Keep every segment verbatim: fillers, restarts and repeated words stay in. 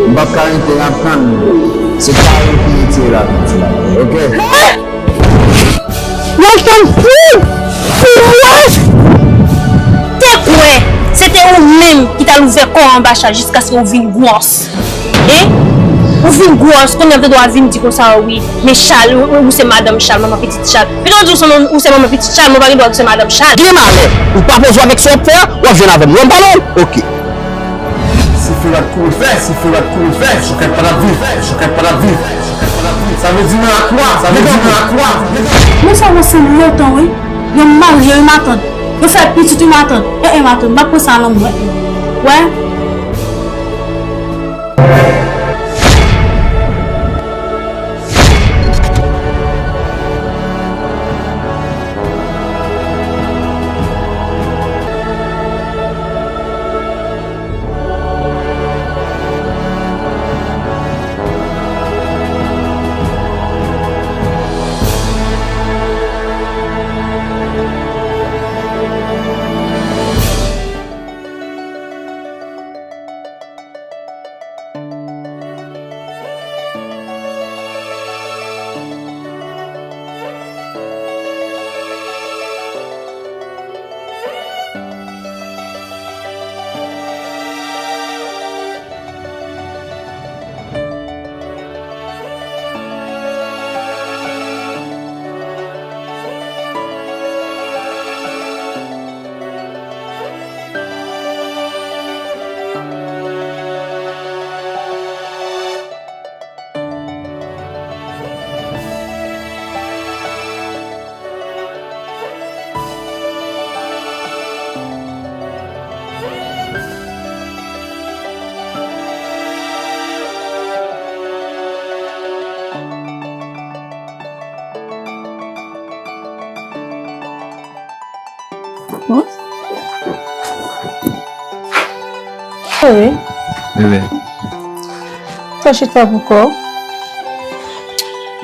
M p ap ka rete n ap tann. Se Karen ki retire lavi ti la, oke? Wè tann pou pou wè. Te kwè se te ou menm ki t al ouvè kò w anba Chal jiskaske ou vin gwòs. Hein? Ou vin gwòs, kounye a w te dwa vin di konsa, wi, men Chal, ou, ou se madanm Chal, manman pitit Chal. Etan w di ou se manm-, ou se manman pitit Chal, men w pa gen dwa di w se madanm Chal. Gen malè, ou pa pran swen avèk sa w ap fè a, w ap jwenn avè m. Ou konprann? Oke. Sife rat kouri fè, sife rat kouri fè, chokèt pa t ap viv, chokèt pa t ap viv, chokèt pa t ap viv. Sa vle di nan akwa, sa vle di nan akwa. Nou sa w ansanm lontan, wi. Yo marye, wi, matant. Yo fè pitit, wi, matant. Eh, eh, matant, m ap pran sa nan mwen. Wè. Cheri. Bebe. Sa chita pou kò.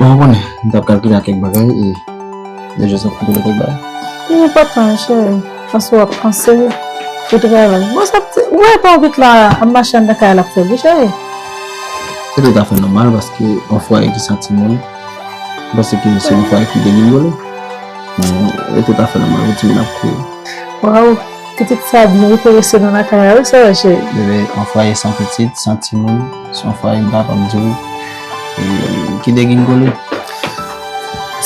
Bon, ou konnen, m t ap kalkile ak kèk bagay e deja sa koute kèk bagay. Li enpòtan, cheri. Paske w ap panse, ou travay. Bon, sa, ou wè pa anpil la, ap mache anndan kay la ap fè bri, cheri. Se toutafè nòmal paske yon fwaye ki san timoun, m panse ke se yon fwaye ki degringole. Men, e toutafè nòmal pou timoun ap kouri. Waw, pitit sa byen enterese nan lakay la, wi, sa vre, cheri. Bebe, yon fwaye san pitit, san timoun, se yon fwaye m kapab di w, e, ki degringole.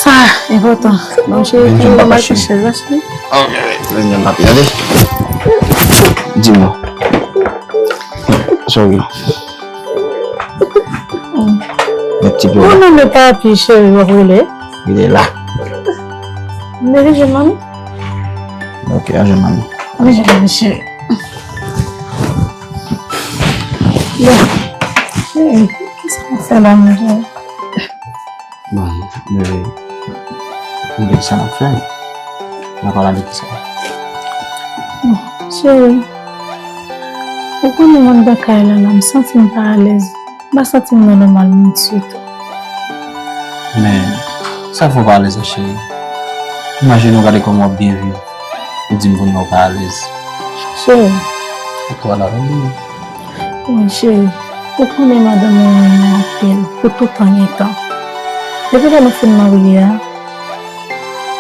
Sa enpòtan. Bon, cheri, pou mwen, m al kouche, la, cheri. Ok, men jan papi, tande. Di mwen. Sorry. Yon ti pè. Ou non, men papi, cheri, w ap rele? Li la. Men li jwenn manmi? Ok, a jwenn manmi. Li jwenn manmi, cheri. Bon, cheri, kisa w ap fè la, menm? Bon, bebe, m gen sa n ap fè. N a pale de kisa? Bon, cheri, ou konnen m anndan kay la, la, m santi m pa alèz. M pa santi m nan nòmal m ditou. Men, sa k fè w pa alèz la, cheri? Imajine w gade kòman w ap byen viv. Ou di m kounye a w pa alèz. Cheri. Ou twò la, wi. Wi, cheri, ou konnen madanm mwen renmen mwen anpil pou toutan gen tan. Depi lè nou fin marye a,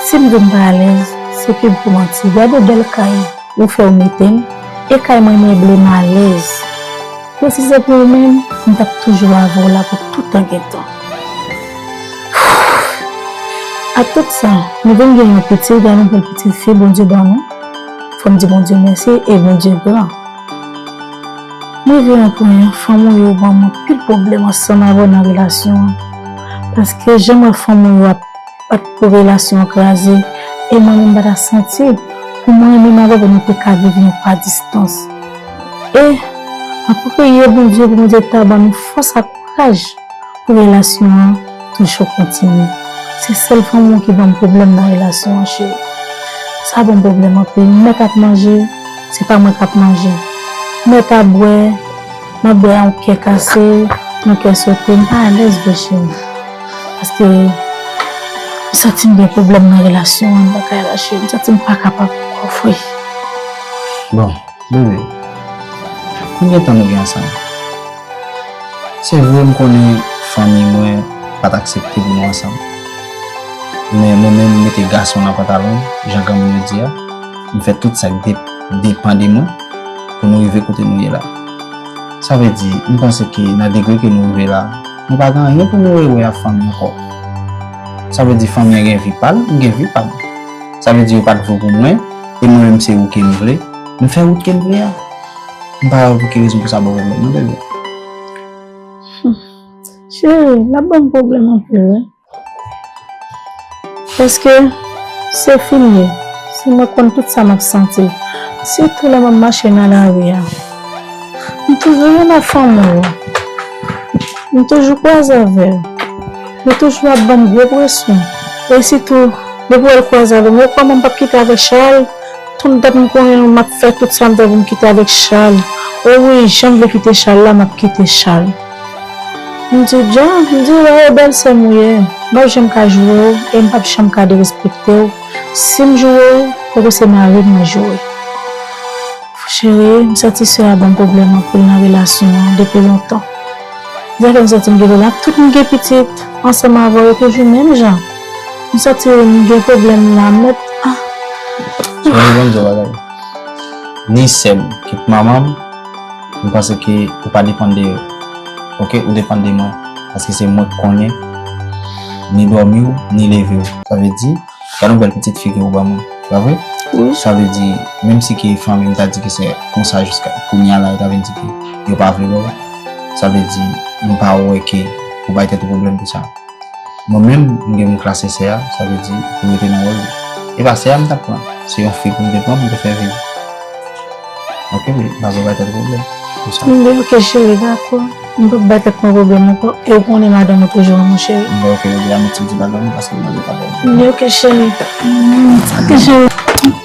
si m di w m pa alèz, se pib pou manti. Gade bèl kay ou fè w mete m, e kay mwen meble m alèz. Men si se pou ou menm, m t ap toujou avè w la pou toutan gen tan. Ak tout sa, nou vin gen yon pitit gason, yon pitit fi Bondye ban nou. Fò m di Bondye mèsi e Bondye gran. Mwen rive yon pwen, fanm ou yo ban m anpil pwoblèm ansanm avè w nan relasyon an. Paske jan m wè fanm ou yo ap bat pou relasyon an kraze, e mwen menm m pa ta santi pou mwen menm avè w nou te ka viv yon pa distans. E m ap priye Bondye pou Bondye ta ban nou fòs ak kouraj pou relasyon an toujou kontinye. Se sèl fanm ou ki ban m pwoblèm nan relasyon an, cheri. Sa ban m pwoblèm anpil. Mèt ap manje, se pa mwen k ap manje. Mèt ap bwè, m ap bwè a yon kè kase, yon kè sote. M pa alèz vre, cheri. Paske m santi m gen pwoblèm nan relasyon an, bagay la, cheri. M santi m pa kapab ankò, vre. Bon, bebe, konbyen tan nou gen ansanm? Se vre, m konnen fanmi mwen pa t aksepte pou nou ansanm. Men mwen menm, m mete gason nan pantalon, jan granmoun yo di a. M fè tout sa k de-, depann de mwen pou nou rive kote nou ye la. Sa vle di, m panse ke nan degre ke nou rive la, nou pa gen anyen pou nou rewè ak fanmi ankò. Sa vle di, fanmi an gen vi pa l, m gen vi pa m. Sa vle di, yo pa t vo pou mwen, e mwen menm se ou ke m vle, m fè wout ke m vle a. M pa wè pou ki rezon pou sa ba w pwoblèm, non, bebe. Cheri, l ap ban m pwoblèm anpil, wi. Paske se fi m ye. Se mwen k konn tout sa m ap santi. Sitou lè m ap mache nan lari a. M toujou jwenn ak fanmi w. M toujou kwaze avè l. Li toujou ap ban m gwo presyon. E sitou, depi w wè l kwaze avè m, ou kwè mwen m p ap kite avèk Charles? Tout dat m konnen m ap fè tout sa m fè pou m kite avèk Charles. O wi, jan m vle kite Charles la, m ap kite Charles. M di, Jan, m di, wè, e bèlsè m ou ye. M p ap janm ka joure w, e m p ap janm ka derespekte w. Si m joure w, poko se mari m mwen joure. Cheri, m santi sè a ban m pwoblèm anpil nan relasyon an depi lontan. Sa fè m santi m gen pwoblèm. Tout m gen pitit ansanm avè w, yo toujou menm jan. M santi m gen pwoblèm la, m mèt, ah. Sou mwen, ban m di w bagay. Ni sè m, kit manman m, m panse ke ou pa depann de yo. Oke, ou depann de mwen. Paske se mwen k konnen ni dòmi w, ni leve w. Sa vle di, gade yon bèl pitit figi ou ban mwen. Pa vre? Wi. Sa vle di, menm si ke fanmi m ta di ke se konsa jiska kounye a la, yo ta vin di ke yo pa vle ba w. Sa vle di, m pa wè ke pou bay tèt ou pwoblèm pou sa. Mwen menm, m gen moun klase sè a, sa vle di, pou rete nan wòl li. E pa sè a m t ap pran. Se yon fi pou m te pran, pou m te fè viv. Oke, m pa vle bay tèt pwoblèm pou sa. M di, oke, cheri, dakò. M p ap bay tèt mwen pwoblèm ankò. E ou konnen madanm ou toujou renmen w, cheri. M di, oke, bebe, a mèt di madanm ou paske m mande padon. M di, oke, cheri. Mm, oke, cheri.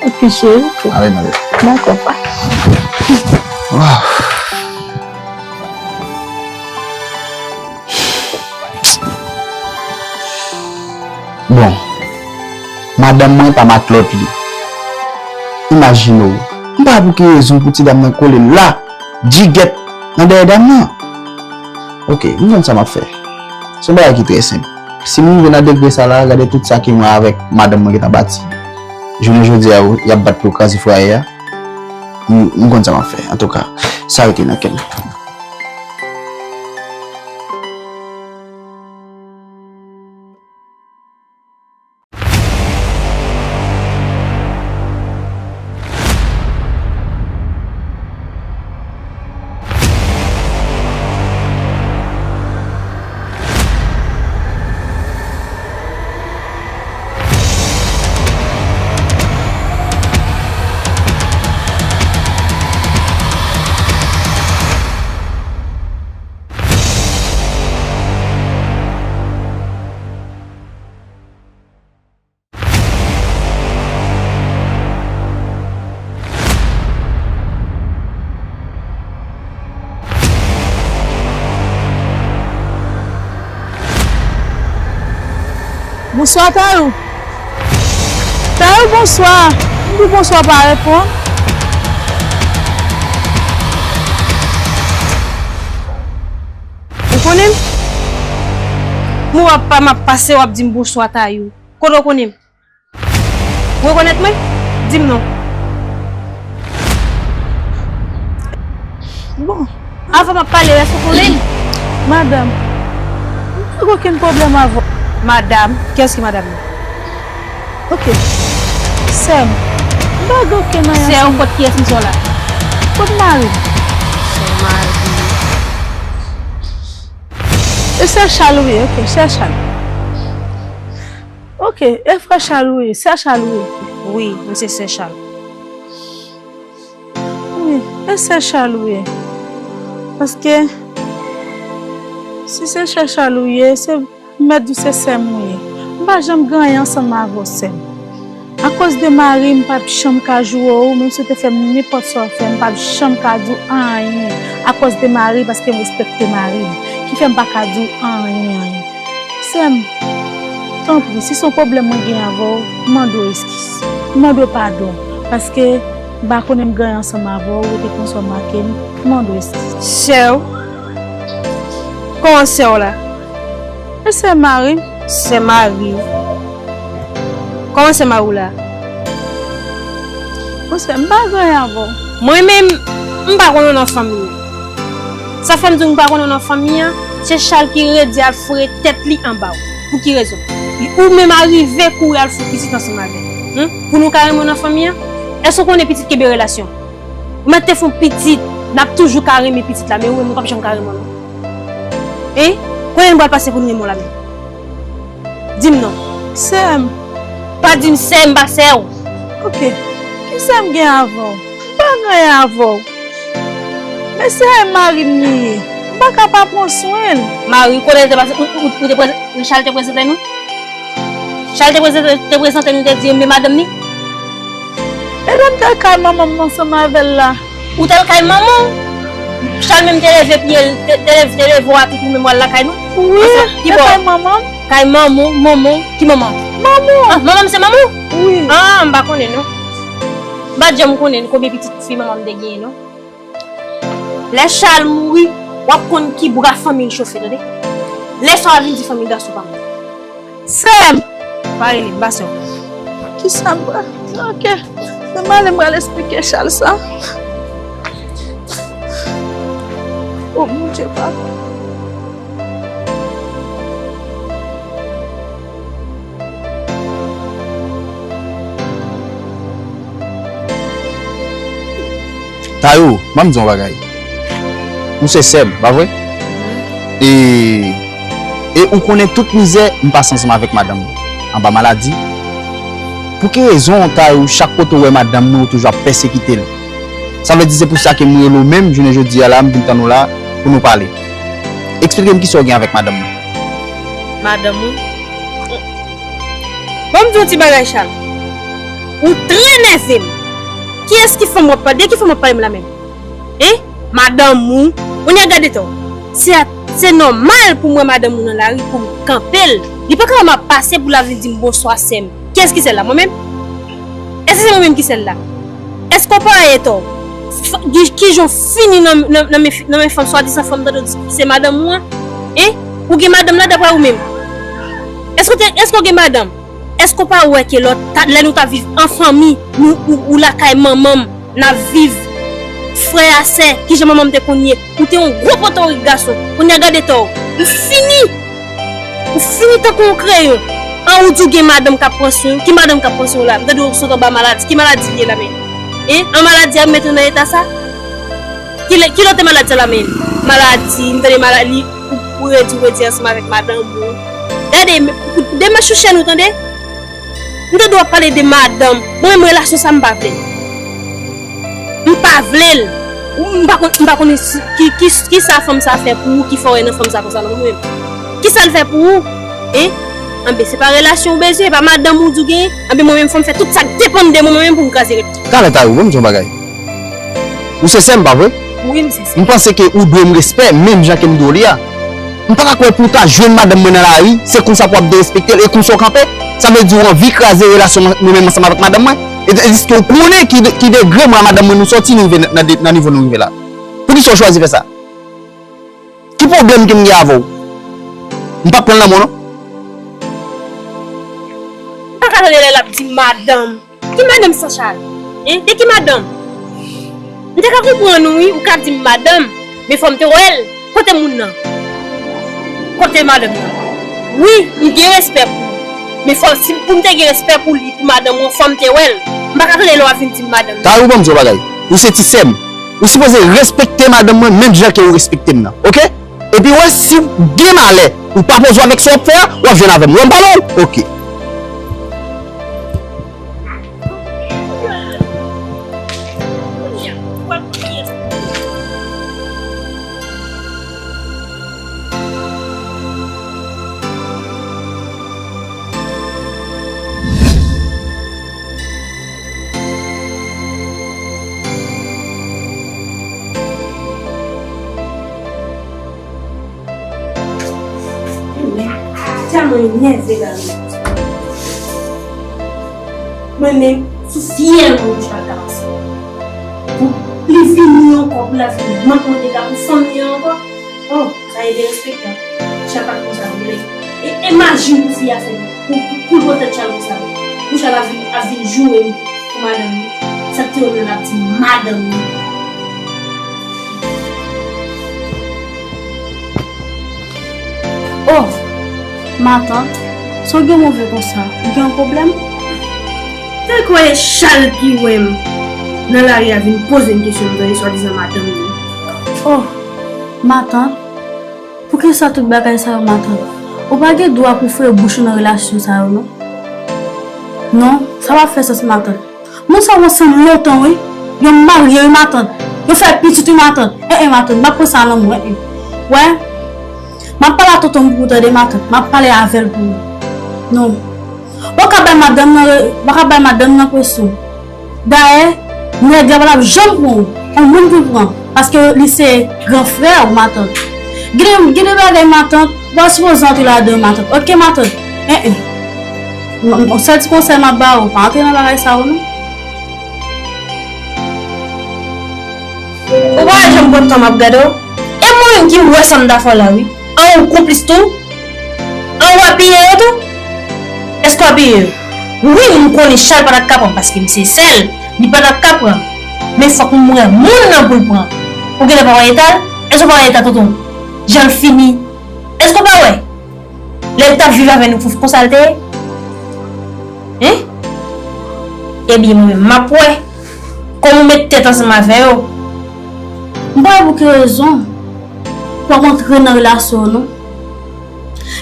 Oke, cheri, oke. Ale, bebe. Dakò, pa. Waw. Bon, madanm mwen pa matlòt li. Imajine w, m pa wè pou ki rezon pou ti dam nan kole la, djigèt, nan dèyè dam nan. Oke, m konn sa m ap fè. Se yon bagay ki trè senp. Si m rive nan degre sa la, gade tout sa ke mwen avèk madanm mwen gentan bati. Jounen jodi a, y ap bat pou yo kraze fwaye a. M, m konn sa m ap fè. Antouka, sa rete nan kè m. Bonswa, Tayou. Tayou, bonswa. M di bonswa, pa reponn. Ou konnen m? M wè w ap pa, m ap pase, w ap di m bonswa, Tayou. Kote w konnen m? Ou rekonèt mwen? Di m non. Bon. Avan m ap pale, èske w konnen m? Madanm, m pa gen okenn pwoblèm avè w. Madanm? Kiyès ki madanm nan? Oke. Sè m. M pa gen okenn anyen. Sè w, kot kiyès m di w la? Kot mari m? Sè mari. E sè Charles ou ye, oke, sè Charles. Oke, e frè Charles ou ye, sè Charles ou ye? Wi, m se sè Charles. Wi, e sè Charles ou ye. Paske si se sè Charles ou ye, se m mèt di w se sè m ou ye. M pa janm gen anyen ansanm avè w, sè m. Akoz de mari m, m p ap janm ka joure w, menm si w te fè m nenpòt sa w fè m, m p ap janm ka di w anyen. Akoz de mari, paske m respekte mari m, ki fè m pa ka di w anyen, anyen. Sè m, tanpri, si se yon pwoblèm mwen gen avè w, m mande w eskiz. M mande w padon. Paske m pa konnen m gen anyen ansanm avè w, ou te konsa w make m, m mande w eskiz. Sè w, Kòman sè w la? E sè mari m. Sè mari w? Kòman sè mari w la? Bon, sè m pa gen anyen avè w. Mwen menm, m pa konn non fanmi an. Sa fè m di w m pa konn non fanmi an, se Chal ki redi al foure tèt li anba w. Pou ki rezon? Ou menm arive kouri al fè pitit ansanm avè l. Hum? Pou nou ka renmen w nan fanmi an? Èske w konnen pitit kenbe relasyon? Ou mèt te fè yon pitit, n ap toujou ka renmen pitit la, men ou menm ou p ap janm ka renmen l non. Hein? Kote n pral pase pou n renmen w la menm? Di m non. Sè m. Pa di m sè m, pa sè w. Ok. Ki sè m gen avè w? M pa gen anyen avè w. Men sè mari m li ye. M pa ka pa pran swen l. Mari, kote l te pase, ou, ou, ou te prezante? Richard te prezante nou? Chal te prezante, te prezante nou, te di, "Enben, madanm ni." E lè m t al kay manman m ansanm avè l la. Ou t al kay manman w? Chal menm te leve pye l, te, te leve, te leve w atout ou menm w al lakay nou? Wi, ansanm, ki bò? Kay manman m. Kay manman w, manman w, ki manman? Manman w. Ah, manman m se manman w? Wi. Ah, m pa konnen non. M pa t janm konnen konbyen pitit fi manman m te genyen non. Lè Chal mouri, w ap konn ki bra fanmi l chofe, tande. Lè sa w a vin di fanmi gason pa mouri. Sè m! Pa rele m, pa sè w. Kisa m pral? Ok. Men m ale, m pral esplike Chal sa. O Bondye, papa. Tayou, ban m di w yon bagay. Ou se sè m, pa vre? E, e ou konnen tout mizè m pase ansanm avèk madanm mwen anba maladi. Pou ki rezon, Tayou, chak kote w wè madanm mwen, ou toujou ap pèsekite l? Sa vle di se pou sa ke m rele w menm, jounen jodi a la, m vin tann ou la pou nou pale. Eksplike m kisa w gen avèk madanm mwen. Madanm ou? Bon, m di yon ti bagay, Chal. Ou trè nève m. Kiyès ki fanm w ap pale? De ki fanm w ap pale m la menm? Hein? Madanm ou? Kounye a gade tò. Se, se nòmal pou m wè madanm ou nan lari pou m kanpe l. Li pa ka wè m ap pase pou l ap vin di m bonswa sè m. Kiyès ki sè l la? Mwen menm? Èske se mwen menm ki sè l la? Èske w pa wè tò? F-, ki, kijan w fini nan, nan, nan men, nan men fanm swadizan fanm tande w di se madanm ou an? Hein? Ou gen madanm la daprè ou menm? Èske w te, èske w gen madanm? Èske w pa wè ke lòt, ta, lè nou t ap viv an fanmi, nou, ou, ou lakay manman m, n ap viv frè a sè, kijan manman m te konn ye, ou te yon gwo potorik gason, kounye a gade tò w, ou fini! Ou fini tankou yon kreyon. An, ou di w gen madanm k ap pran swen w. Ki madanm k ap pran swen w la? M tande w sot anba maladi. Ki maladi li ye la menm? Hein? An, maladi a mete w nan eta sa? Ki lè, ki lòt maladi sa la menm? Maladi, m tande maladi, ou, ou redi, ou redi ansanm avèk madanm ou. Gade, m, demach ou chèn ou tande? M tande w ap pale de madanm. Mwen menm relasyon sa m pa vle l. M pa vle l. Ou, m pa konn, m pa konnen si, ki, ki, kisa fanm sa fè pou ou ki fè w wè nan fanm sa konsa non mwen menm. Kisa l fè pou ou? Hein? Anben, se pa relasyon ou bezwen, e pa madanm ou di w genyen. Anben, mwen menm fò m fè tout sa k depann de mwen, mwen menm pou m kraze rèd. Talè Tayou, ban m di yon bagay. Ou se sè m, pa vre? Wi, m se sè. M panse ke ou dwe m respè, menm jan ke m dwe w li a. M pa ka kwè pou w ta jwenn madanm mwen nan lari, se konsa pou w ap derespekte l, e konsa w kanpe. Sa vle di w anvi kraze relasyon mwen, mwen menm ansanm avèk madanm mwen. E, e diske w konnen ki, ki degre mwen a madanm mwen nou sòti, nou rive nan, nan de, nan nivo nou rive la. Poukisa w chwazi fè sa? Ki pwoblèm ke m gen avè w? M p ap pran l nan men w non. M pa ka tande lè l ap di madanm. Ki madanm Sanchal? Hein? De ki madanm? M te ka konprann ou wi, ou ka di m madanm, men fò m te wè l. Kote moun nan? Kote madanm nan? Wi, m gen respè pou ou. Men fò, si pou m te gen respè pou li, pou madanm ou an, fò m te wè l. M pa ka tande lè w ap vin di m madanm. Tayou, ban m di w yon bagay. Ou se ti sè m. Ou sipoze respekte madanm mwen menm jan ke ou respekte m nan. Oke? Epi w wè, si w gen malè, ou pa poze w avèk sa w ap fè a, w ap jwenn avè m. Ou wè m pale w? Oke. Tèlman nève la wi. Mwen menm, sou fyèl mwen, mwen pa ka pase. Pou li vini ankò, pou l ap vin mande dega pou fanmi an ankò. Oh, sa Sa e derespektan. Chal pa t konsa vre. E imajine pou fi a fè pou, pou, pou l pran tèt Chal konsa. Pou Chal ap vin, ap vin joure m pou madanm li. Sa k te wè m nan l ap di madanm li. Oh, matant, sa w gen move konsa? Ou gen yon pwoblèm? Te kwè e Chal ki wè m nan lari a vin poze m kesyon m tande swadizan madanm li. Oh, matant, poukisa tout bagay sa yo, matant? Ou pa gen dwa pou fouye bouch ou nan relasyon sa yo, non. Non, sa pa fè sans, matant. Moun sa yo ansanm lontan, wi. Yo marye, wi, matant. Yo fè pitit, wi, matant. En, en, matant, m pa pran sa nan lanmou, en, en. Wè, m ap pale a tonton m pou ou tande, matant. M ap pale avè l pou ou. Non. Ou pa ka bay madanm nan, ou pa ka bay madanm nan presyon. Dayè, nèg la pa t ap janm pran w. Yon moun pou l pran. Paske li se gran frè w, matant. Gen de, gen de bagay, matant, ou pa sipoze antre ladan, matant. Oke, matant? En, en. M, m, sèl ti konsèy m ap ba w, pa antre nan bagay sa yo, non. Ou pa wè jan m kontan m ap gade w? E mwen menm ki wè sa m ta fè w la, wi. An ou konplis tou? An ou apiye yo tou? Èske w apiye yo? Wi, m konnen Chal pa t ap ka pran paske m se sè l, li pa t ap ka pran. Men fòk m wè moun nan pou l pran. Ou genlè pa wè eta l? Èske w pa wè eta tonton? Jan l fini? Èske w pa wè? Lè l t ap viv avè nou, konsa l te ye? Hein? Ebyen, mwen menm, m ap wè. Kòm ou met tèt ansanm avè yo. M pa wè pou ki rezon pou w ap antre nan relasyon yo, non.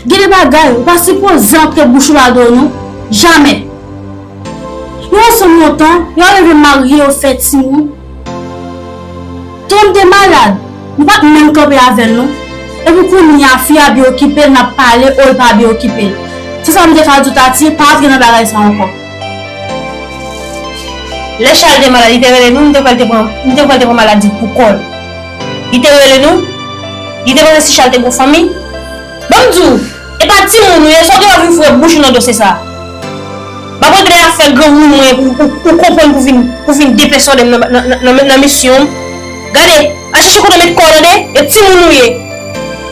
Gen de bagay, ou pa sipoze antre bouch ou ladan yo, non. Jamè. Yo ansanm lontan, yo rive marye, yo fè timoun. Tonton m te malad, m pa t menm kanpe avè l, non. Epi kounye a, fi a byen okipe l, n ap pale, o, l pa byen okipe l. Se sa m te ka di w, Tati, pa antre nan bagay sa ankò. Lè Chal te malad, li te rele nou, nou te kwè l te pran, nou te kwè l te pran maladi pou kò l. Li te rele nou, li te panse si Chal te gon fanmi. Ban m di w, e pa timoun ou ye, sa w gen dwa vin foure bouch ou nan dosye sa a. M ap regle afè granmoun mwen pou, pou, pou konprann pou vin, pou vin depesòde m nan, nan, nan, nan, nan misyon m. Gade, al chèche kote w met kò w tande, e timoun ou ye.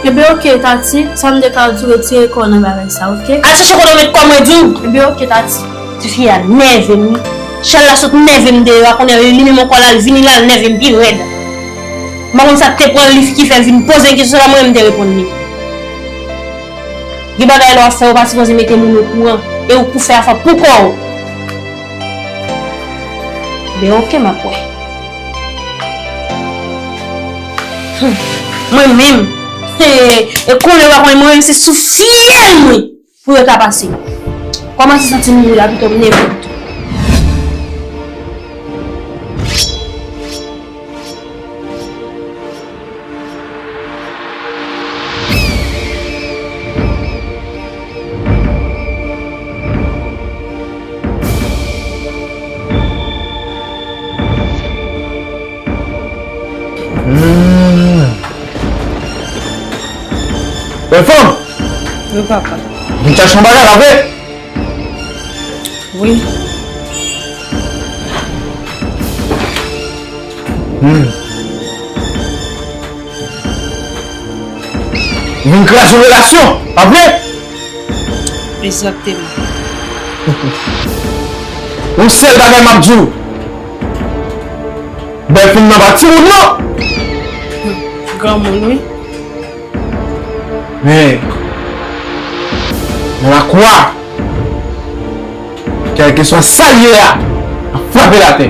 Ebyen oke, Tati, sa m te ka di w, retire kò w nan bagay sa, oke? Al chèche kote w met kò mwen di w. Ebyen oke, Tati. Tifi a nève m wi. Chal la sot nève m deyò a, kounye a li menm ankò la, l vini la, l nève m pi rèd. M pa konn sa k te pran li ki fè l vin poze m kesyon sa, mwen menm m te reponn li. Gen bagay lè w ap fè, ou pa sipoze mete moun okouran, e ou pou fè afè pou kò w. Ben oke, m ap wè. Hum, mwen menm, e, e konnen w pa konnen, mwen menm se sou fyèl mwen pou yo ta pase. Kòmanse santi m mouri la, pito m nève m tou. Hmm. Bèl fanm! Wi, papa. Vin chache yon bagay la vre? Wi. Hmm. Vin kraze yon relasyon, pa vre? Egzakteman. Yon sèl bagay m ap di w. Bèl fanm nan pa timoun non. Hmm. Granmoun, wi. Men, nan lakou a, kèlkeswa sa l ye a, ap frape l atè.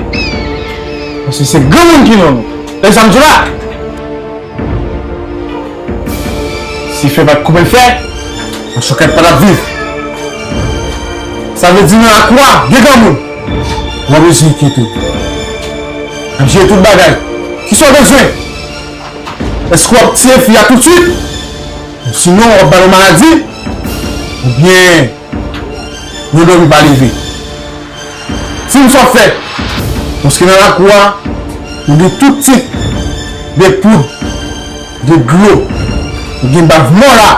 Paske se granmoun ki nan nou. Tande sa m di w la? Si fè pa t koupe l fè, machòkèt pa t ap viv. Sa vle di nan lakou a, gen granmoun. W ap bezwen enkyete w. N ap jere tout bagay. Kisa w bezwen? Èske w ap tiye fi a toutswit? Sinon, w ap ba l yon maladi? Oubyen, nou dòmi pa leve? Di m sa w ap fè. Paske nan lakou a, nou gen tout tip de poud, de dlo, nou gen bav mò la.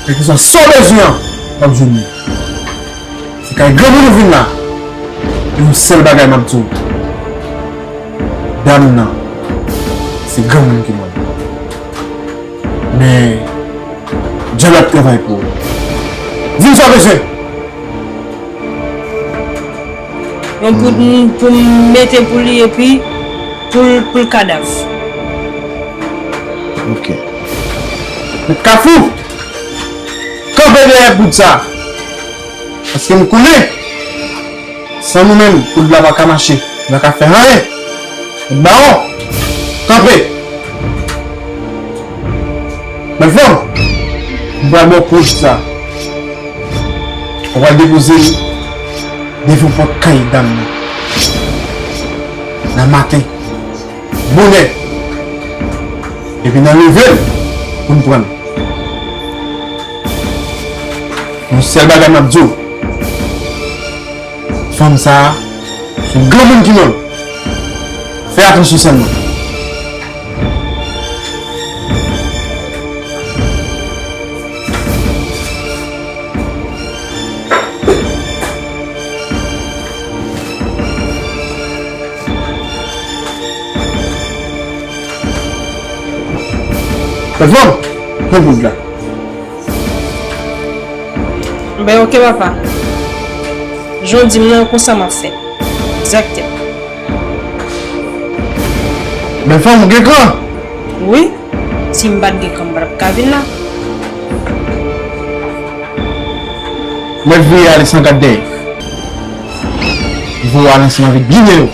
Kèlkeswa sa w bezwen an, w ap jwenn li. Se kay granmoun ou vin la. E yon sèl bagay m ap di w. Dam nan, se granmoun ki mò l. Men, travay pou ou. Di m sa w bezwen. Yon poud pou m mete pou li epi pou l, pou l kadav. Ok. Met Kafou! Kanpe dèyè poud sa! Paske m konnen, san nou menm, poud la pa ka mache, li pa ka fè anyen. Met Bawon, kanpe! Mèt fanm, m pral ba w poud sa. Ou pral depoze l devan pòt kay dam nan. Nan maten, bonè. Epi n a leve l pou n pran l. Yon sèl bagay m ap di w. Fanm sa a, se yon granmoun ki nan l. Fè atansyon sèlman. Pèp fanm, pran poud la. Ben, ok, papa. Jan w di m nan, konsa m ap fè. Egzakteman. Bèl fanm, ou gen kran? Wi. Si m pa t gen kran, m pa t ap ka vin la. Mwen vire ale san gad dèyè. Voye ale ansanm avèk ginen yo.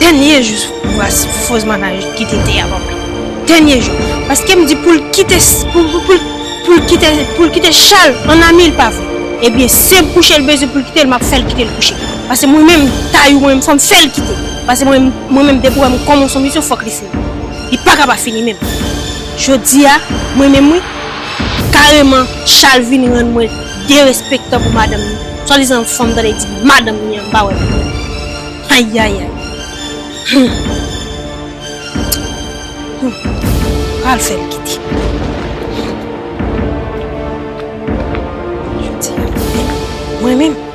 Dènye jou, vwasi, Fozmana kite tè a, papa. Dènye jou. Paske m di pou l kite, pou, pou, pou, pou l kite, pou l kite Chal an ami l, pa vre. Ebyen, se kouche l bezwen pou l kite l, m ap fè l kite l kouche. Paske mwen menm, tay ou mwen menm, fò m fè l kite. Paske mwen, mwen menm, depi w wè m kòmanse yon misyon, fòk li fini. Li pa ka pa fini menm. Jodi a, mwen menm wi, kareman, Chal vin rann mwen derespektan pou madanm li. Swadizan fanm tande di madanm li an, m pa wè. Ayayay. Hmm. Hmm. Pral fè l kite. Jodi a, mwen menm.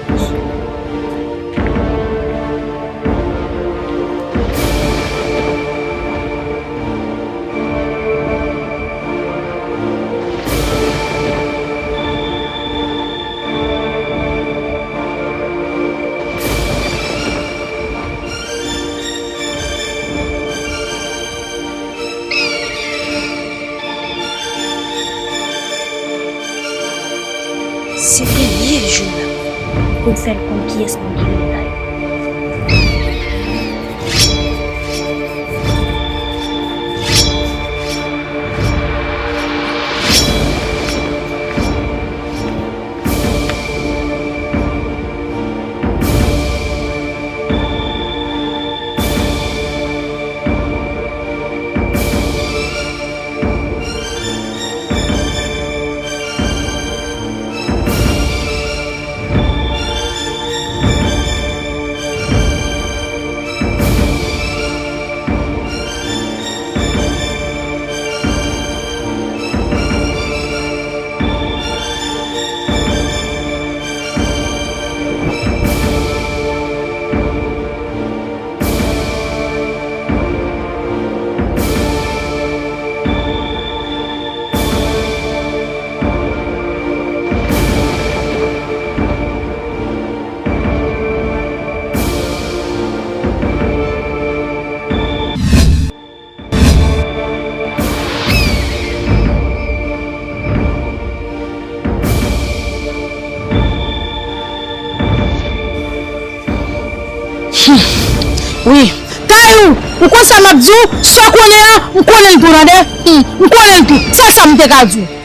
Se dènye jou la pou n fè l konn kiyès moun ki rele la yo. Wi. Kay ou, ou konn sa m ap di w? Sa w konnen an, m konnen l tou, tande? Hmm, m konnen l tou. Se sa m te ka di w. Wi,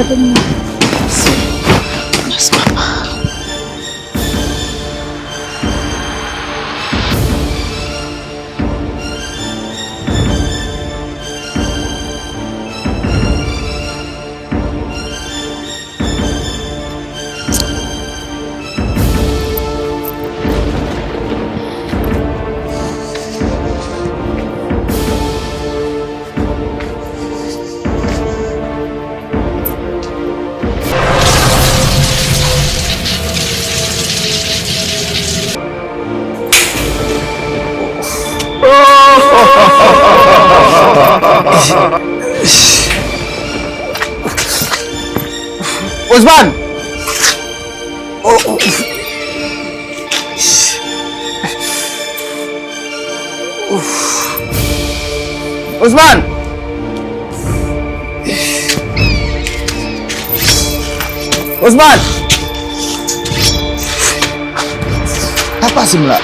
Mèsi, papa. Osman! Osman! Osman! Sa k pase m la?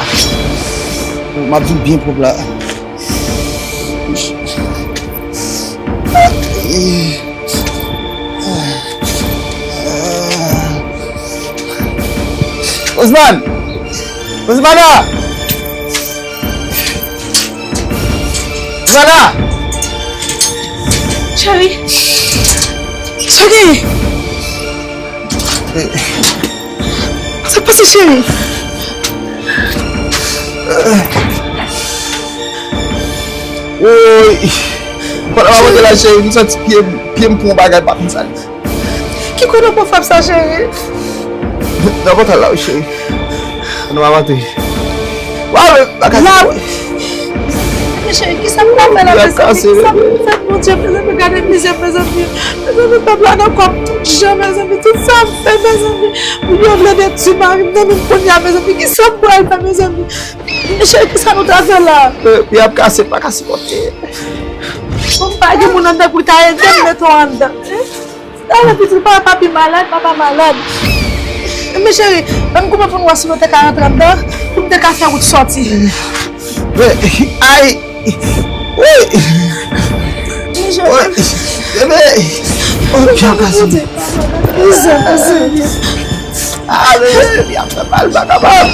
M ap vin byen pwòp la. Osman! Osmana! Osmana! Cheri! Cheri! Sa k pase, cheri? Woy! Pandan m ap monte la, cheri, m santi pye m, pye m pran yon bagay, m pa konn sa l ye. Ki kote w pran frap sa, cheri? Nan pòtay la, wi, cheri. Pandan m ap antre. Waw, men bagay sa, woy. Men cheri, kisa m pral fè la, mezanmi? Kisa m pral fè, Bondye, mezanmi, gade mizè, mezanmi. Mezanmi, pèp la nan kòm tout jan, mezanmi, tout sa m fè, mezanmi. Moun yo vle detwi mari m nan men m kounye a, mezanmi, kisa m pral fè, mezanmi? Men cheri, kisa nou ta fè la? Pye ap kase, m pa ka sipòte. Bon, m pa gen moun anndan pou l ka ede m mete w anndan. Talè pitit, papa pi malad, papa malad. Men cheri, ann goumen pou n wè si nou te ka rantre anndan, pou n te ka fè wout sòti. Men, ay! Wi! Men cheri. Wi! Bebe! Oh, pye ap kase. Mizè, mizè. Ah, bebe, pye ap fè mal, m pa kapab.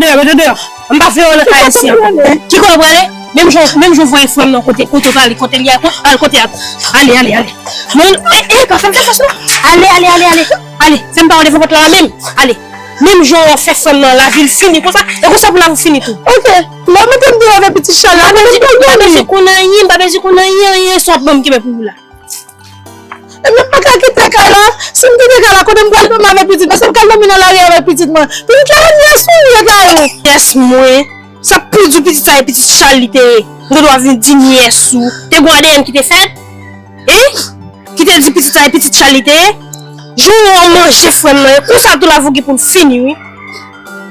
Deyò, mete deyò. M pa vle wè nan kay ayisyen ankò. Ki kote w prale? Menm jan, menm jan w voye frè m nan kote, kote w prale, kote l ye a, al kote a. Ale, ale, ale. Non, e, e, pa fè m fè fòs non. Ale, ale, ale, ale. Ale, fè m pa wè devan pòt la menm. Ale. Menm jan w fè frè m nan, lavi l fini konsa, e konsa pou lavi w fini tou. Ok, lè w mete m deyò avèk pitit Chal la, m pa bezwen konn anyen, m pa bezwen konn anyen, anyen, sa w ap ban m kenbe pou ou la. Ebyen, m pa ka kite kay la. Si m kite kay la, kote m pral dòmi avèk pitit mwen? Se m pral dòmi nan lari avèk pitit mwen. Pitit la, yès ou ye, Dayou? Yès mwen? Sa pli di w pitit sa e pitit Chal li te ye. M gen dwa vin di m yès ou. Te gon A D N ki te fèt? Hein? Ki te di pitit sa e pitit Chal li te ye? Jan w manje frè m nan, e konsa tou lavi w gen pou l fini, wi.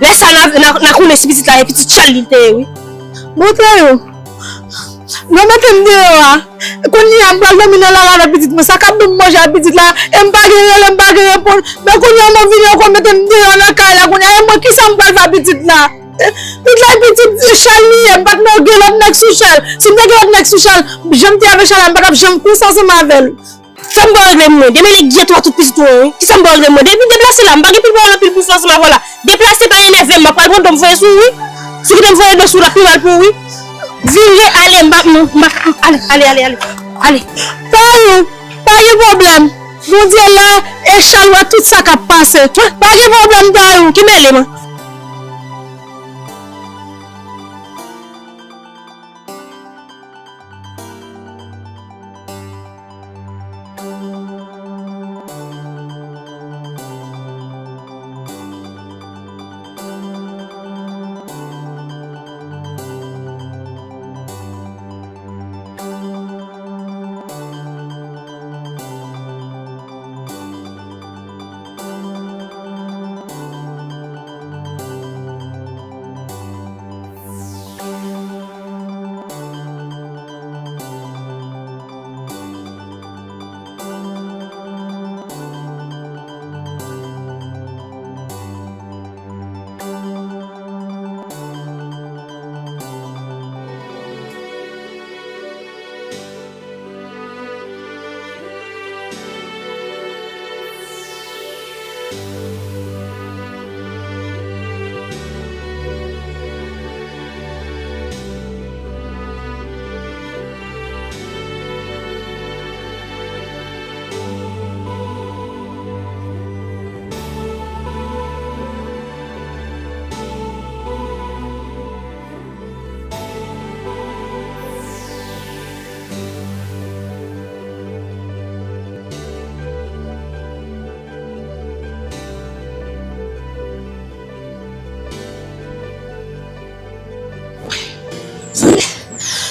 Lè sa, n a, n a, n a konnen si pitit la e pitit Chal li te ye, wi. Bon, Dayou. Nan mete m deyò a. Kounye a m pral dòmi nan lari avèk pitit mwen. Sa k ap ban m manje a pitit la? E m pa gen rele, m pa gen reponn. Men kounye a mwen vini ankò mete m deyò nan kay la. Kounye a e mwen kisa m pral fè a pitit la? Pitit la e pitit Chal li ye. M pa t nan gen lòt nèg sou Chal. Si m te gen lòt nèg sou Chal, jan m te avèk Chal la, m pa t ap janm konsa ansanm avè l. Sa m ba w regle mwen? Demele gyèt ou a tout pitit ou an, wi. Kisa m ba w regle mwen? Depi deplase la, m pa gen pil pawòl anpil pou fè ansanm avè w la. Deplase, pa enève m, m ap pral pran do m voye sou ou, wi. Si w kite m voye do sou ou la, pi mal pou ou, wi. Vire, ale, m pa, m, m pa, ale, ale, ale, ale. Ale. Dayou, pa gen pwoblèm. Bondye la, e Chal wè tout sa k ap pase. Pa gen pwoblèm, Dayou. Ki mele, mwen?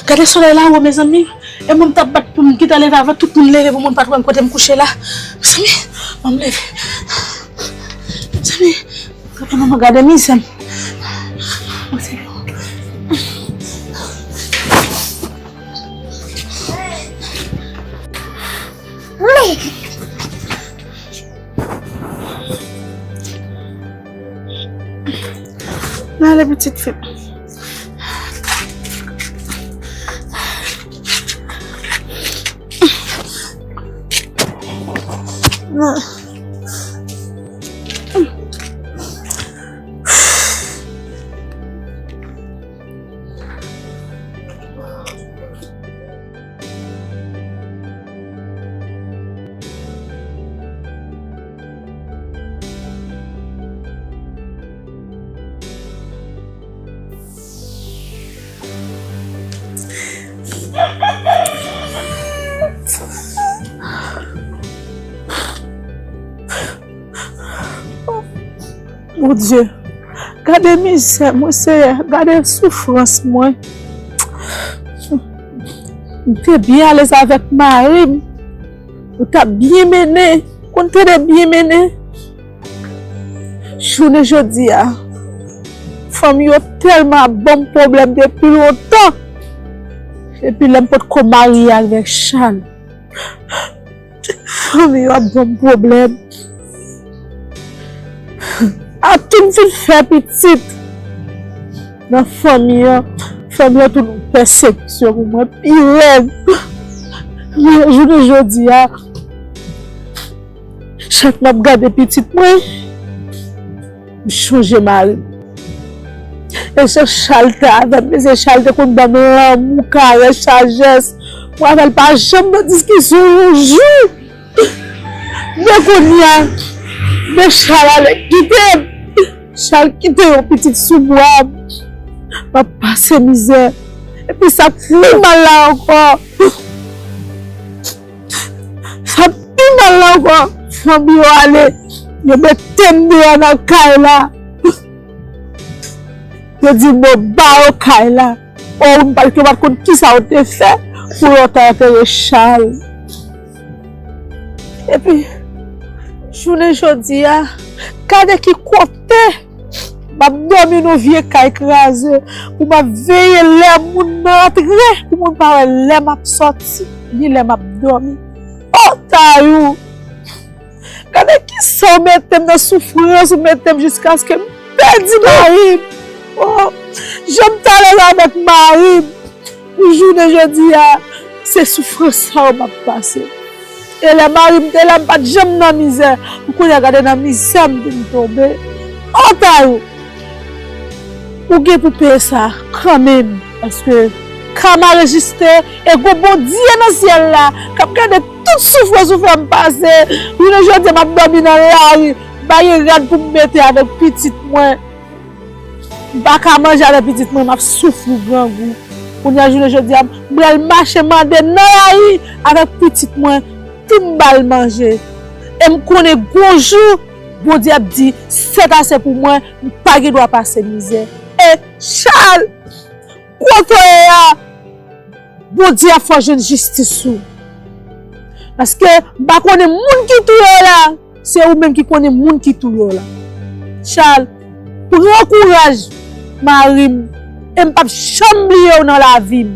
Gade solèy la wo, mezanmi. E mwen m t ap bat pou m gentan leve avan tout moun leve pou moun pa t wè m kote m kouche la. Mezanmi, ban m leve. Mezanmi, gade manman, gade mizè m. Mwen ale pitit fi m. Bondye, gade mizè mwen, Seyè, gade soufrans mwen. M te byen alèz avèk mari m. Nou t ap byen mennen, konn tande byen mennen. Jounen jodi a, fanmi yo tèlman ap ban m pwoblèm depi lontan. Epi lè m potko marye avèk Chal, fanmi yo ap ban m pwoblèm. Akoz m fin fè pitit nan fanmi an, fanmi an tou nan pèsekisyon pou mwen pi rèd. Men jounen jodi a, chak m ap gade pitit mwen, m chonje mari m. E jan Chal te avè m, mesye, Chal te konn ban m lanmou, karès, sajès. Mwen avè l pa janm nan diskisyon yon jou. Men kounye a, men Chal ale kite m. Chal kite yon pitit sou bra m. M ap pase mizè. Epi sa k pi mal la ankò, sa k pi mal la ankò, fanmi yo ale, yo mete m deyò nan kay la. Yo di m yo ba yo kay la. O, m pa t, yo pa t konn kisa yo te fè pou yo ta antere Chal. Epi, jounen jodi a, gade ki kote m ap dòmi nan vye kay kraze, pou m ap veye lè moun nan antre, pou moun pa wè lè m ap sòti, ni lè m ap dòmi. O, Tayou! Gade kisa w mete m nan soufrans, ou mete m jiskaske m pèdi mari m. O, jan m t alèz avèk mari m. Pou jounen jodi a, se soufrans sa yo m ap pase. E lè mari m te la, m pa t janm nan mizè. Pou kounye a, gade nan mizè m vin tonbe. O, Tayou! Ou gen pou peye sa kanmenm, paske kama rejiste, e gon Bondye nan syèl la k ap gade tout soufrans ou fè m pase. Jounen jodi a, m ap dòmi nan lari, m pa gen rad pou m mete avèk pitit mwen. M pa ka manje avèk pitit mwen, m ap soufri grangou. Kounye a, jounen jodi a, m pral mache mande nan lari avèk pitit mwen pou m ba l manje. E m konnen gon jou, Bondye ap di, sètase pou mwen, m pa gen dwa pase mizè. E Chal, kote w ye a? Bondye ap fè w jwenn jistis ou. Paske m pa konnen moun ki touye w la, se ou menm ki konnen moun ki touye w la. Chal, pran kouraj, mari m, e m p ap janm bliye w nan lavi m.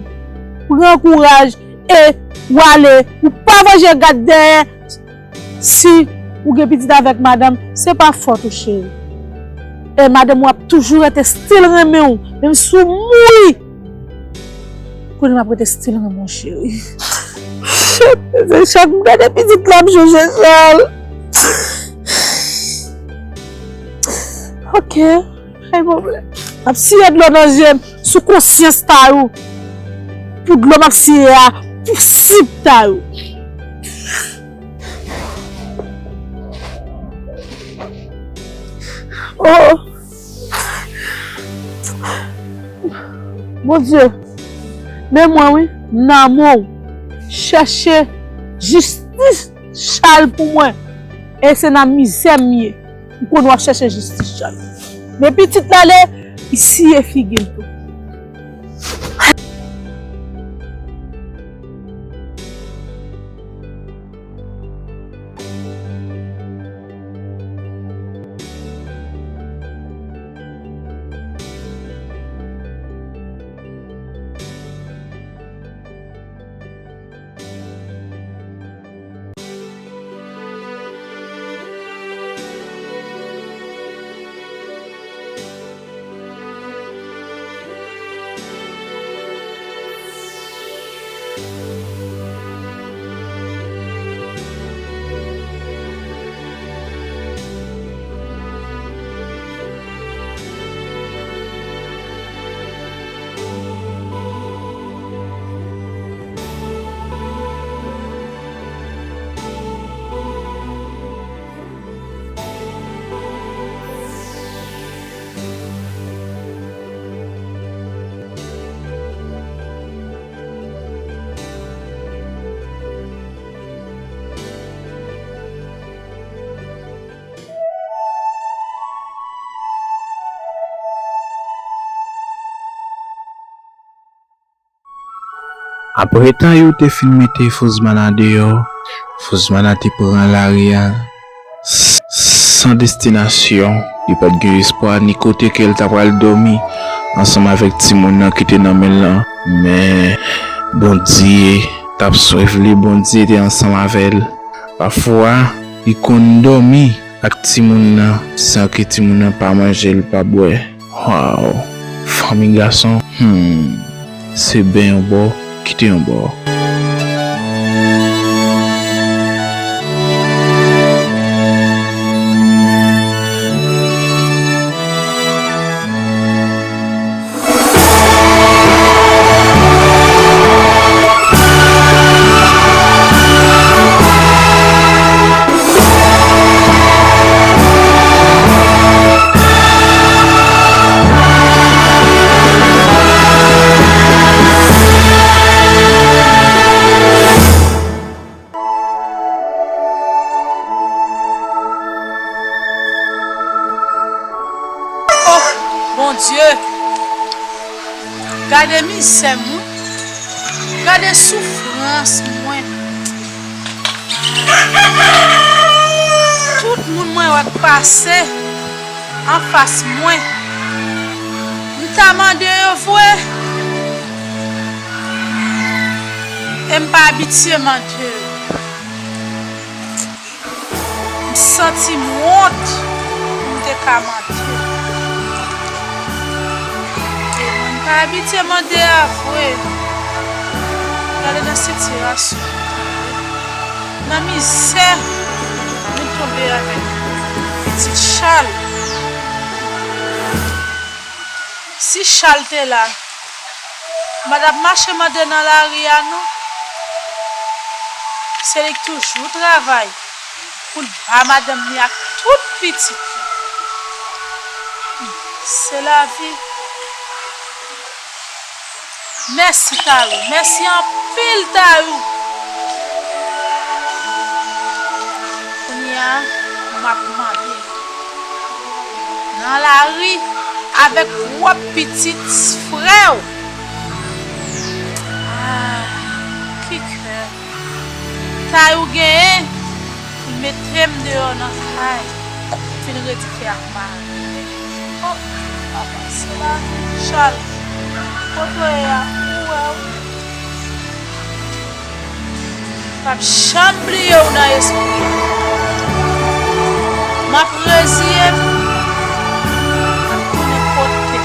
Pran kouraj e w ale, ou pa vanje gad dèyè. Si ou gen pitit avèk madanm, se pa fòt ou, cheri. E madanm ou ap toujou rete still renmen w, menm si w mouri. Kounye a m ap rete still renmen w, cheri. Se chak m gade pitit la, m sonje Chal. Ok, pa gen pwoblèm. M ap siye dlo nan je m sou konsyans Tayou. Pou dlo m ap siye a, pou sip Tayou. Oh! Bondye, men mwen wi, nan men w, chèche jistis Chal pou mwen. E se nan mizè m ye. M konnen w ap chèche jistis Chal. Men pitit la ale, li siye figi l tou. Apre Tayou te fin mete Fouzmana deyò, Fouzmana te pran lari a s-, san destinasyon. Li pa t gen espwa ni kote ke l ta pral dòmi ansanm avèk timoun nan ki te nan men l lan. Men Bondye t ap swiv li, Bondye te ansanm avè l. Pafwa, li konn dòmi ak timoun nan san ke timoun nan pa manje, l pa bwè. Waw! Fanmi gason, hmm, se ben yon bò, kite yon bò. Oh, Bondye! Gade mizè m wi. Gade soufrans mwen. Tout moun mwen wè k pase anfas mwen, m ta mande yo vre. E m pa abitye mande yo. M santi m wont pou m te ka mande. E mwen m pa abitye mande a vre. Gade nan sitiyasyon, nan mizè nou tonbe avèk pitit Chal. Si Chal te la, m pa t ap mache mande nan lari a non. Se li k toujou travay pou l ba madanm li ak tout pitit li. Se lavi. Mèsi Tayou, mèsi anpil Tayou. Kounye a, m ap mande nan lari avèk pwòp pitit frè w. Ah, ki kè Tayou genyen pou l mete m deyò nan kay, m fin redi kè ak mari. Oh, papa, se la, Chal, kote w ye a? Ou wè w? M p ap janm bliye w nan espri m. M ap reziye m, m ap tounen kote.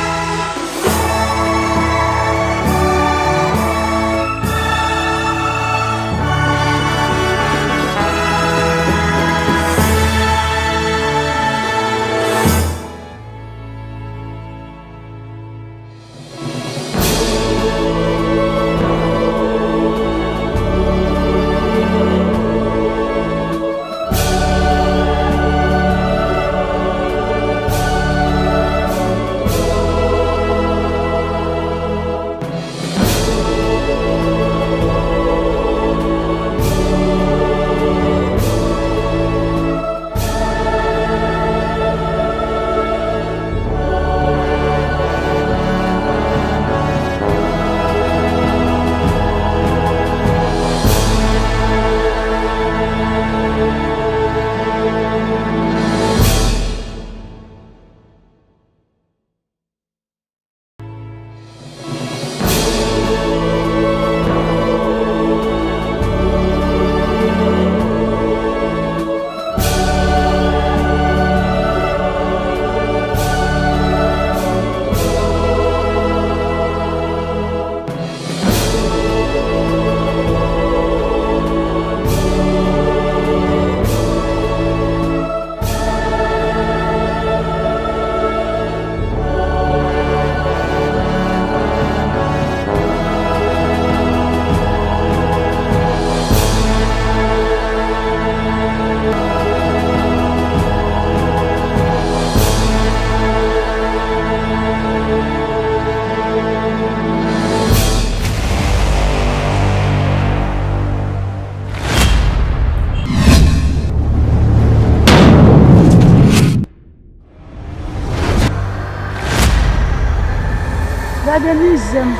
Gade mizè m.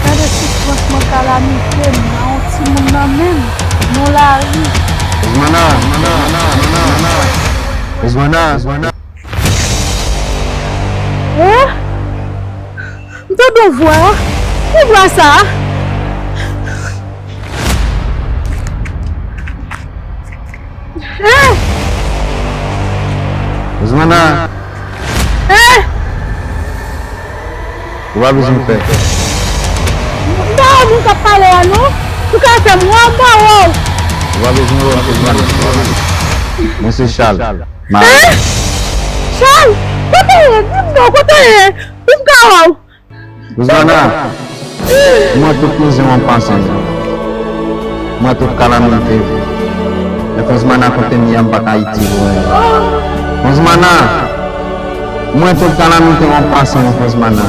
Gade soufrans. Fransman kalamite m nan yon timoun nan menm, nan lari. Ousmana, Ousmana, Ousmana, Ousmana. Eh? M tande yon vwa. Ki vwa sa? Eh! Ousmana! Eh! Ou pa bezwen pè. M pa wè moun k ap pale a non. Ou ka fè m wè m pa wè w. Ou pa bezwen wè m, Ousmana. Mwen se Charles. Mari. Eh! Charles! Kote w ye? Di m non, kote w ye? Pou m ka wè w. Ousmana, m wè tout mizè w ap pase. M wè tout kalamite. Men Frantz Mana, kote m ye a, m pa ka itil ou anyen. Frantz Mana, m wè tout kalamite w ap pase, Frantz Mana.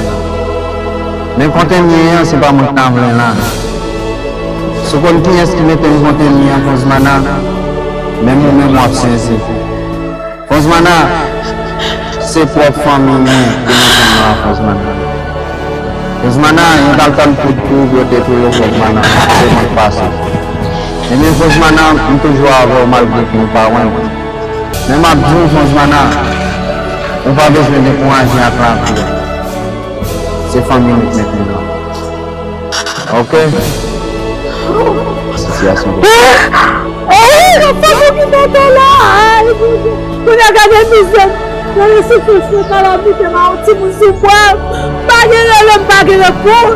Men kote m ye a, se pa mwen k ta vle la. Si w konn kiyès ki mete m kote m ye a, Frantz Mana, menm ou menm w ap sezi. Frantz Mana, se pwòp fanmi mwen ki mete m la, Frantz Mana. Frantz Mana, yo t al tann kout pou yo detwi yo, Frantz Mana, se mwen k pase. Ebyen, Frantz Mana, m toujou avè w malgre ke nou pa wè m. Men m ap di w, Frantz Mana, ou pa bezwen dekouraje ak lavi a. Se fanmi nou k mete m la. Ok. Sitiyasyon. Ay, fanmi ki mete la. Ay, Bondye. Kounye a gade mizè m. Gade soufrans mwen, kalamite m, yon timoun sou bra m. M pa gen rele, m pa gen reponn.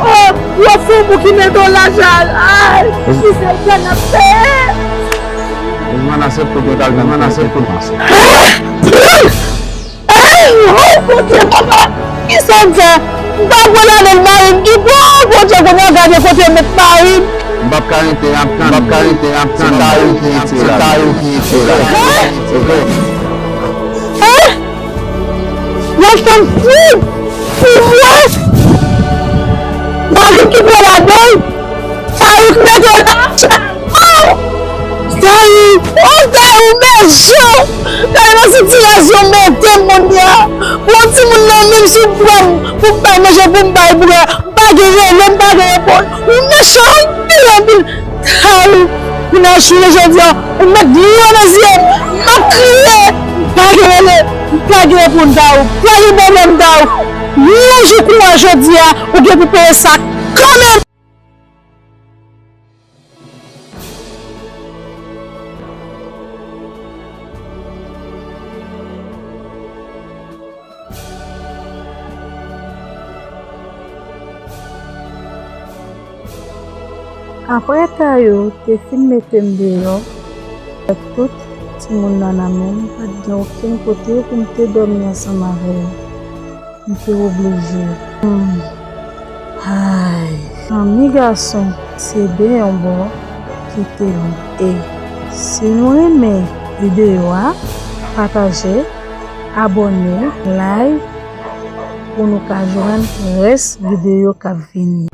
Oh, yon fanmi ki mete w la, Jal. Ay, mizè m, gade ap peye. Ousmana, se pou tout al, Ousmana, se pou tout. Ay, oh, Bondye, papa, kisa m fè? M pa pran ladan l mari m ki pran, oh, Bondye, kounye a gade kote yo met mari m. M p ap ka rete ap tann. M p ap ka rete ap tann. Se Tayou ki itye la. Se Tayou ki itye la. Hein? Hein? Yon fanm fou, fou vre. Mari m ki pran ladan l. Tayou k mete w la. Oh! Tayou! Oh, Tayou mechan! Tayou nan sitirasyon mete m kounye a. Pou yon timoun nan menm sou bra m, pou m bay manje, pou m bay bwè. M pa gen rele, m pa gen reponn. Ou mechan anpil, anpil. Tayou, pou n al chire jodi a, ou met dlo nan zye m. M ap kriye. M pa gen rele, m pa gen reponn, Tayou. Pa gen pwoblèm, Tayou. Yon jou kouraj jodi a, ou gen pou peye sa kanmenm. Apre Tayou te fin mete m deyò, avèk tout timoun nan nan men m, pa t gen okenn kote pou m te dòmi ansanm avè yo. M te oblije. Hmm. Ay. Zanmi gason, se de yon bò, kite yon. E si nou renmen videyo a, pataje, abòne, like, pou nou ka jwenn rès videyo k ap vini.